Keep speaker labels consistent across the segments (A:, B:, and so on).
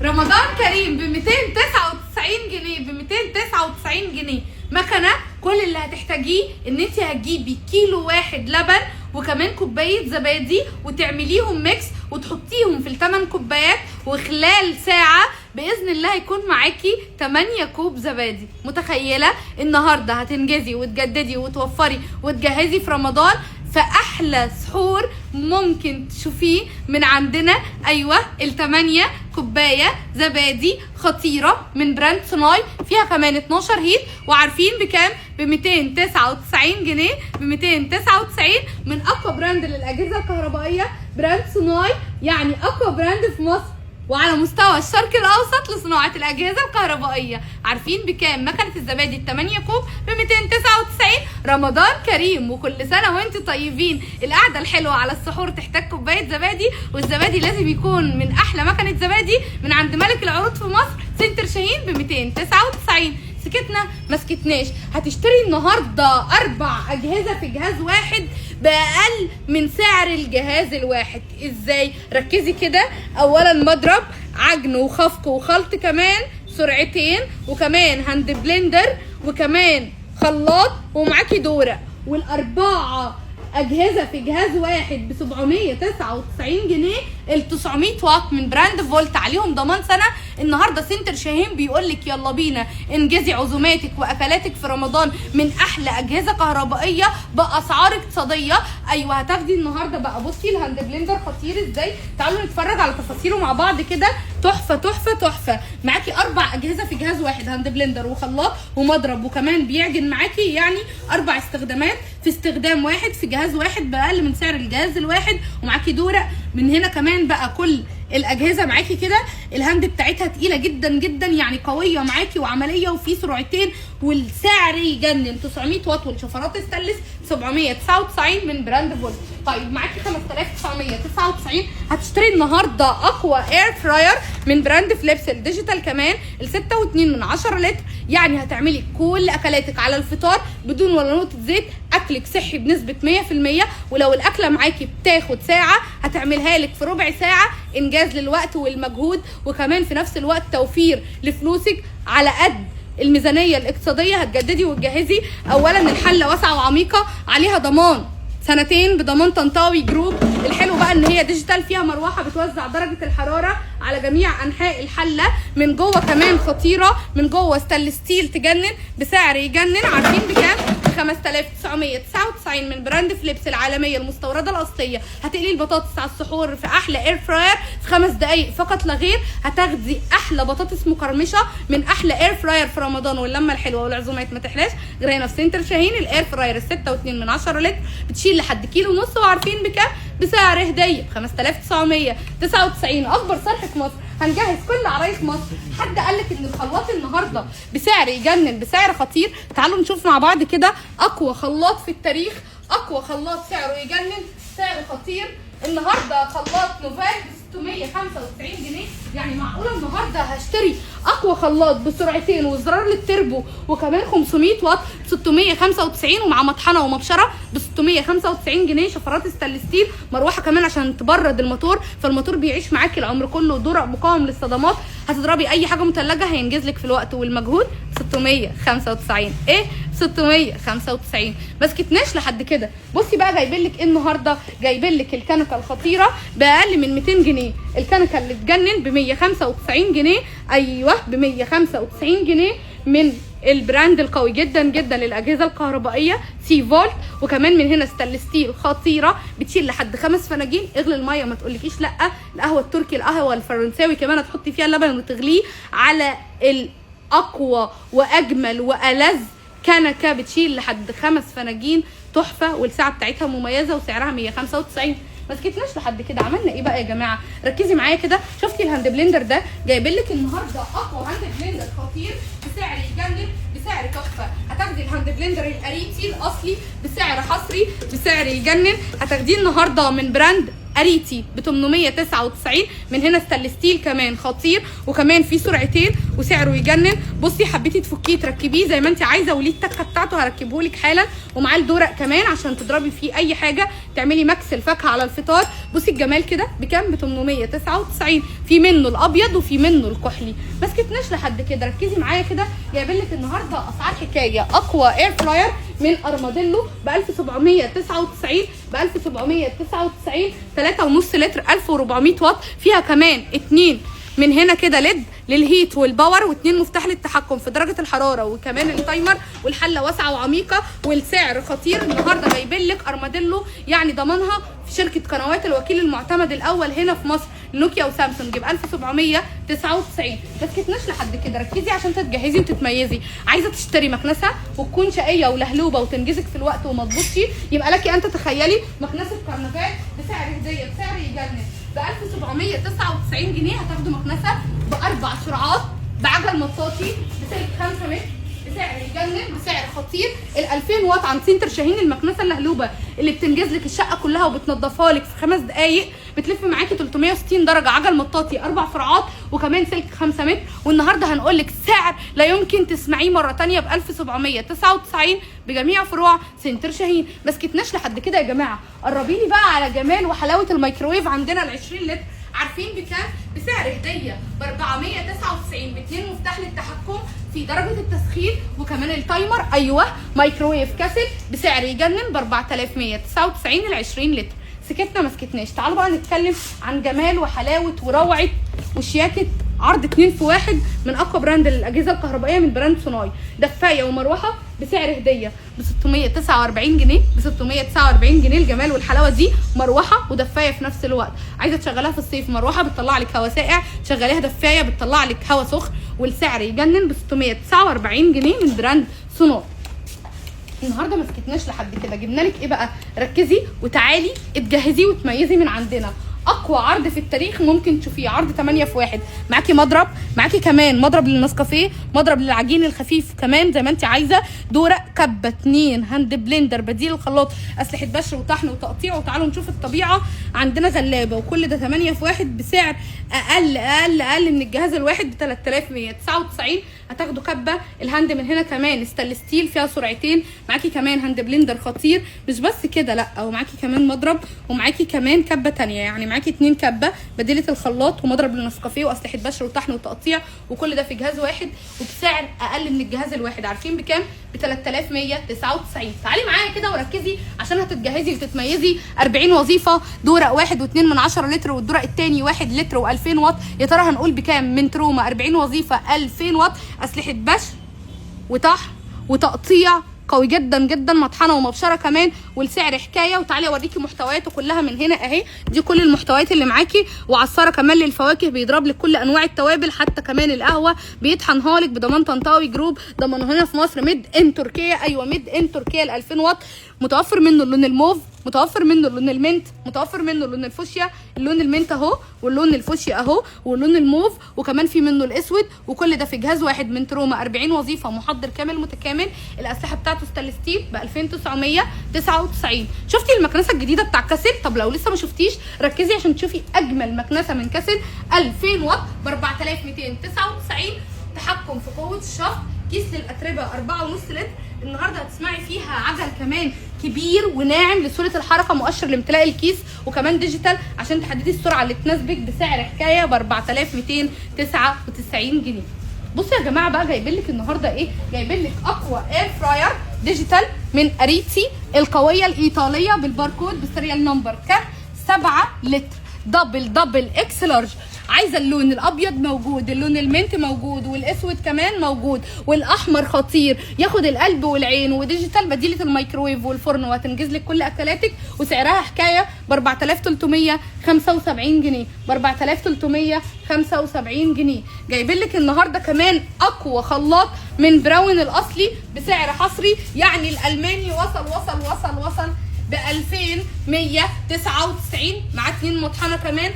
A: رمضان كريم ب 299 جنيه، ب 299 جنيه مكنه. كل اللي هتحتاجيه ان انت هتجيبي 1 كيلو لبن وكمان كوباية زبادي وتعمليهم mix وتحطيهم في الثمان كوبايات، وخلال ساعة باذن الله هيكون معاكي 8 كوب زبادي. متخيله؟ النهارده هتنجزي وتجددي وتوفري وتجهزي في رمضان في احلى سحور ممكن تشوفيه من عندنا. ايوه، التمانية كوباية زبادي خطيرة من brand صناي، فيها كمان 12 heat. وعارفين بكام؟ ب 299 جنيه، ب 299 من اقوى brand للاجهزة الكهربائيه، brand صناي، يعني اقوى brand في مصر وعلى مستوى الشرق الاوسط لصناعة الاجهزة الكهربائيه. عارفين بكام مكنه الزبادي ال 8 كوب؟ ب 299. رمضان كريم وكل سنة وانتم طيبين. القعدة الحلوة على السحور تحتاج كوباية زبادي، والزبادي لازم يكون من احلى مكنه زبادي من عند ملك العروض في مصر، سنتر شاهين، ب 299. سكتنا؟ ما سكتناش. هتشتري النهارده اربع اجهزة في جهاز واحد باقل من سعر الجهاز الواحد. ازاي؟ ركزي كده. اولا مضرب عجن وخفق وخلط، كمان سرعتين، وكمان hand blender، وكمان خلاط، ومعاكي دوره، والاربعة اجهزة في جهاز واحد ب 799 جنيه. ال 900 واط من brand فولت عليهم ضمان سنه. النهارده سنتر شاهين بيقول لك يلا بينا انجزي عزوماتك واكلاتك في رمضان من احلى اجهزة كهربائية باسعار اقتصاديه. ايوه، هتاخدي النهارده بقى. بصي ال hand blender خطير ازاي، تعالوا نتفرج على تفاصيله مع بعض كده. تحفة تحفة تحفه. معاكي اربع اجهزة في جهاز واحد، hand blender وخلاط ومضرب، وكمان بيعجن معاكي، يعني اربع استخدامات في استخدام واحد في جهاز واحد باقل من سعر الجهاز الواحد. ومعاكي دورق من هنا كمان. بقى كل الاجهزة معاكي كده، ال hand بتاعتها تقيلة جدا جدا، يعني قوية معاكي وعمليه، وفي سرعتين، والسعر يجنن. 900 واط والشفرات ستانلس، 799 من brand فولت. طيب، معاكي 5999 هتشتري النهارده اقوى air fryer من brand فليبس ال digital، كمان ال 6.2 من 10 لتر، يعني هتعملي كل اكلاتك على الفطار بدون ولا نقطة زيت، اكلك صحي بنسبة 100%. ولو الاكلة معاكي بتاخد ساعة هتعملها لك في ربع ساعه، انجاز للوقت والمجهود، وكمان في نفس الوقت توفير لفلوسك على قد الميزانية الاقتصاديه. هتجددي وتجهزي. اولا الحلة واسعة وعميقه، عليها ضمان سنتين بضمان طنطاوي جروب. الحلو بقى ان هي digital، فيها مروحة بتوزع درجه الحرارة على جميع انحاء الحله. من جوه كمان خطيره، من جوه stainless steel تجنن، بسعر يجنن. عارفين بكام؟ 5999 من brand فليبس العالمية المستورده الاصليه. هتقلي البطاطس على السحور في احلى air fryer في 5 دقائق فقط لا غير. هتاخدي احلى بطاطس مقرمشه من احلى air fryer في رمضان، واللمه الحلوة والعزومات ما تحلاش غير هنا في سنتر شاهين. ال air fryer ال 6.2 من 10 لتر بتشيل لحد كيلو ونص، وعارفين بكام؟ بسعر هديه ب 5999. اكبر صرح في مصر، هنجهز كل عرايس مصر. حد قال لك ان الخلاط النهارده بسعر يجنن، بسعر خطير؟ تعالوا نشوف مع بعض كده اقوى خلاط في التاريخ، اقوى خلاط سعره يجنن، سعره خطير. النهارده خلاط نوفال ب 695 جنيه. يعني معقولة النهارده هشتري اقوى خلاط بسرعتين وزرار للتربو وكمان 500 واط ب 695، ومع مطحنه ومبشره ب 695 جنيه، شفرات stainless steel، مروحة كمان عشان تبرد الموتور، فالموتور بيعيش معاكي العمر كله، درق مقاوم للصدمات. هتضربي اي حاجة مثلجه هينجز لك في الوقت والمجهود. 695، ايه؟ 695. ما سكتناش لحد كده. بصي بقى جايبين لك ايه النهارده؟ جايبين لك الكنكه الخطيرة باقل من 200 جنيه، الكنكه اللي تجنن ب 195 جنيه. ايوه، ب 195 جنيه من ال brand القوي جدا جدا للاجهزة الكهربائية سي فولت. وكمان من هنا stainless steel خطيره، بتشيل لحد خمس فناجين. اغلي المية ما تقولكيش لا. القهوة التركي، القهوة الفرنساوي، كمان هتحطي فيها اللبن وتغليه على الاقوى واجمل والذ كنكه، بتشيل لحد خمس فناجين، تحفه، والساعة بتاعتها مميزه، وسعرها 195. ما سكتناش لحد كده. عملنا ايه بقى يا جماعه؟ ركزي معايا كده. شفتي ال hand blender ده؟ جايبين لك النهارده اقوى hand blender خطير بسعر يجنن، بسعر تحفه. هتاخدي هتاخدي ال hand blender الاريتي الاصلي بسعر حصري، بسعر يجنن. هتاخديه النهارده من brand اريتي ب 899، من هنا stainless steel كمان خطير، وكمان في سرعتين وسعره يجنن. بصي حبيتي تفكيه تركبيه زي ما انت عايزه، وليه التكه بتاعته هركبه لك حالا، ومعاه الدورق كمان عشان تضربي فيه اي حاجة، تعملي mix الفاكهة على الفطار. بصي الجمال كده بكام؟ ب 899. في منه الابيض وفي منه الكحلي. ما سكتناش لحد كده، ركزي معايا كده، جايبين لك النهارده اسعار حكاية. اقوى air fryer من ارماديلو ب 1799، ب 1799، 3.5 لتر، 1400 واط، فيها كمان 2 من هنا كده LED لل heat وال power، واثنين مفتاح للتحكم في درجه الحرارة وكمان ال timer، والحله واسعة وعميقه، والسعر خطير. النهارده جايبين لك ارماديلو، يعني ضمانها في شركة قنوات الوكيل المعتمد الاول هنا في مصر، نوكيا وسامسونج، ب 1799. ما سكتناش لحد كده، ركزي عشان تتجهزي وتتميزي. عايزه تشتري مكنسة وتكون شقيه ولهلوبه وتنجزك في الوقت وما تبوظش، يبقى لك ان تتخيلي مكنسة كرنفال بسعر هديه، بسعر يجنن، ب 1799 جنيه. هتاخدوا مكنسة باربع سرعات، بعجل مطاطي، بسلك 5 متر، بسعر يجنن، بسعر خطير. ال 2000 واط عند سنتر شاهين، المكنسة اللهلوبه اللي بتنجز لك الشقة كلها وبتنضفها لك في 5 دقائق، بتلف معاكي 360 درجه، عجل مطاطي، 4 فرعات، وكمان سلك 5 متر. والنهارده هنقول لك سعر لا يمكن تسمعيه مرة ثانية، ب 1799 بجميع فروع سنتر شاهين. ما سكتناش لحد كده يا جماعة، قربي لي بقى على جمال وحلاوة الميكروويف عندنا ال 20 لتر. عارفين بكام؟ بسعر هديه ب 499، باتنين مفتاح للتحكم في درجه التسخين وكمان ال timer. ايوه مايكروويف كاسل بسعر يجنن ب 4199 ال 20 لتر. سكتنا ما سكتناش. تعالوا بقى نتكلم عن جمال وحلاوة وروعه وشياكه عرض 2 في 1 من اقوى brand للاجهزة الكهربائية من brand سوناي. دفايه ومروحه بسعر هديه ب 649 جنيه، ب 649 جنيه. الجمال والحلاوه دي، مروحة ودفايه في نفس الوقت. عايزه تشغلها في الصيف مروحة بتطلع لك هواء ساقع، تشغليها دفايه بتطلع لك هواء سخن، والسعر يجنن ب 649 جنيه من brand سوناي. النهارده ما سكتناش لحد كده، جبنا لك ايه بقى؟ ركزي وتعالي اتجهزي وتميزي من عندنا. اقوى عرض في التاريخ ممكن تشوفيه، عرض 8 في 1. معاكي مضرب، معاكي كمان مضرب للنسكافيه، مضرب للعجين الخفيف كمان زي ما انت عايزه، دورق، كبه، 2 hand blender، بديل الخلاط، اسلحة بشر وطحن وتقطيع. وتعالوا نشوف الطبيعة عندنا غلابة، وكل ده 8 في 1 بسعر اقل اقل اقل من الجهاز الواحد ب 3199. هتاخدوا كبه ال hand من هنا كمان stainless steel فيها سرعتين، معاكي كمان hand blender خطير. مش بس كده لا، ومعاكي كمان مضرب، ومعاكي كمان كبه تانية، يعني معاكي 2 كبه بديله الخلاط ومضرب للنسكافيه واسلحه بشر وطحن وتقطيع، وكل ده في جهاز واحد وبسعر اقل من الجهاز الواحد. عارفين بكام؟ ب 3199. تعالي معايا كده وركزي عشان هتتجهزي وتتميزي. 40 وظيفة، دورق 1.2 لتر، والدورق الثاني 1 لتر و2000 واط. يا ترى هنقول بكام؟ من تروما 40 وظيفة 2000 واط، اسلحة بشر وطحن وتقطيع قوي جدا جدا، مطحنه ومبشره كمان، والسعر حكاية. وتعالي اوريكي محتوياته كلها من هنا اهي، دي كل المحتويات اللي معاكي. وعصاره كمان للفواكه، بيضرب لك كل انواع التوابل، حتى كمان القهوة بيطحنها لك بضمان طنطاوي group، ضمان هنا في مصر، made in تركيا. ايوه made in تركيا. ال 2000 واط متوفر منه اللون الموف، متوفر منه اللون ال mint، متوفر منه اللون الفوشيا، اللون ال mint اهو، واللون الفوشيا اهو، واللون الموف، وكمان في منه الاسود، وكل ده في جهاز واحد من تروما. 40 وظيفة، محضر كامل متكامل، الاسلحة بتاعته stainless steel ب 2999. شفتي المكنسة الجديدة بتاع كاسل؟ طب لو لسه ما شفتيش ركزي عشان تشوفي اجمل مكنسة من كاسل 2000 واط ب 4299، تحكم في قوة الشفط، كيس للاتربه 4.5 لتر. النهارده هتسمعي فيها عجل كمان كبير وناعم لسهوله الحركة، مؤشر لامتلاء الكيس، وكمان digital عشان تحددي السرعة اللي تناسبك، بسعر حكاية ب 4299 جنيه. بصوا يا جماعة بقى، جايبين لك النهارده ايه؟ جايبين لك اقوى air fryer digital من اريتي القوية الايطالية بالباركود بال serial number كام؟ 7 لتر، double double X large. عايزه اللون الابيض موجود، اللون ال mint موجود، والاسود كمان موجود، والاحمر خطير ياخد القلب والعين، و digital بديله الميكرويف والفرن، وهتنجز لك كل اكلاتك، وسعرها حكاية ب 4375 جنيه، ب 4375 جنيه. جايبين لك النهارده كمان اقوى خلاط من براون الاصلي بسعر حصري، يعني الالماني وصل وصل وصل وصل ب 2199، مع 2 مطحنه كمان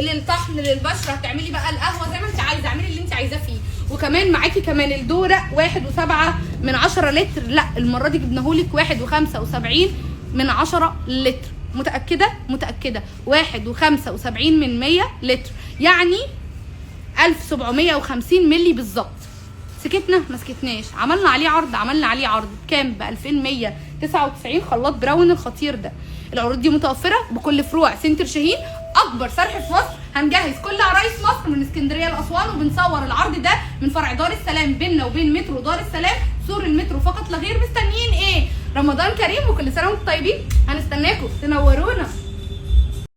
A: للطحن للبشره، هتعملي بقى القهوة زي ما انت عايزه، اعملي اللي انت عايزاه فيه. وكمان معاكي كمان الدورق 1.7 من 10 لتر، لا المرة دي جبناهولك 1.75 من 10 لتر. متاكدة؟ متاكدة. 1.75 من 100 لتر، يعني 1750 ملي بالظبط. سكتنا؟ ما سكتناش، عملنا عليه عرض، عملنا عليه عرض بكام؟ ب 2199 خلاط براون الخطير ده. العروض دي متوفرة بكل فروع سنتر شاهين، اكبر صرح في مصر. هنجهز كل عرايس مصر من اسكندرية لاسوان، وبنصور العرض ده من فرع دار السلام، بيننا وبين مترو دار السلام، سور المترو فقط لا غير. مستنيين ايه؟ رمضان كريم وكل سنة وانتم طيبين، هنستناكم تنورونا.